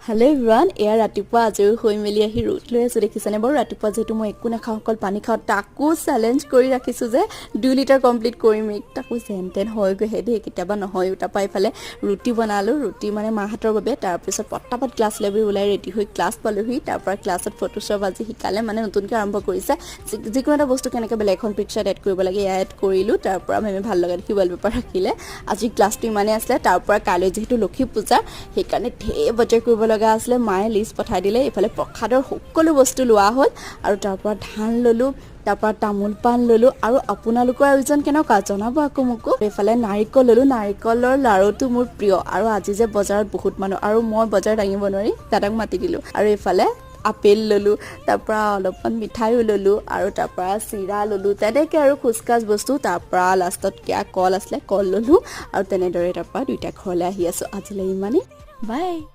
Hello' everyone, এয়া ৰাতিপুৱা আজৰি হৈ মেলি আহি ৰুটি লৈ আছোঁ। দেখিছেনে বাৰু? ৰাতিপুৱা যিহেতু মই একো নাখাওঁ, অকল পানী খাওঁ, তাকো চেলেঞ্জ কৰি ৰাখিছোঁ যে 2 লিটাৰ কমপ্লিট কৰিমেই। তাকো যেন তেন হয়গৈহে দেই, কেতিয়াবা নহয়ো। তাৰপৰা এইফালে ৰুটি বনালোঁ, ৰুটি মানে মাহঁতৰ বাবে। তাৰপিছত পটাপট ক্লাছলৈ বুলি ওলাই ৰেডি হৈ ক্লাছ পালোহি। তাৰপৰা ক্লাছত ফটোশ্বপ আজি শিকালে, মানে নতুনকৈ আৰম্ভ কৰিছে। যিকোনো এটা বস্তু কেনেকৈ বেলেগ এখন পিকচাৰত এড কৰিব লাগে, এয়া এড কৰিলোঁ। তাৰপৰা মেমে ভাল লগা দেখি ৱালপেপাৰ ৰাখিলে। আজি ক্লাছটো ইমানেই আছিলে। তাৰপৰা কাইলৈ যিহেতু লক্ষী পূজা, সেইকাৰণে ঢেৰ বজাৰ কৰিব লগা আছিলে। মায়ে লিষ্ট পঠাই দিলে। এইফালে প্ৰসাদৰ সকলো বস্তু লোৱা হ'ল আৰু তাৰপৰা ধান ল'লোঁ, তাৰপৰা তামোল পাণ ল'লোঁ। আৰু আপোনালোকৰ আয়োজন কেনেকুৱা জনাব আকৌ মোকো। এইফালে নাৰিকল ল'লোঁ, নাৰিকলৰ লাৰুটো মোৰ প্ৰিয়। আৰু আজি যে বজাৰত বহুত মানুহ আৰু মই বজাৰ দাঙিব নোৱাৰি দাদাক মাতি দিলোঁ। আৰু এইফালে আপেল ল'লোঁ, তাৰপৰা অলপমান মিঠাইও ল'লোঁ আৰু তাৰপৰা চিৰা ল'লোঁ, তেনেকৈ আৰু খোজকাজ বস্তু। তাৰপৰা লাষ্টত কিয়া কল আছিলে, কল ল'লোঁ আৰু তেনেদৰে তাৰপৰা দুইটা ঘৰলৈ আহি আছোঁ। আজিলৈ ইমানেই, বাই।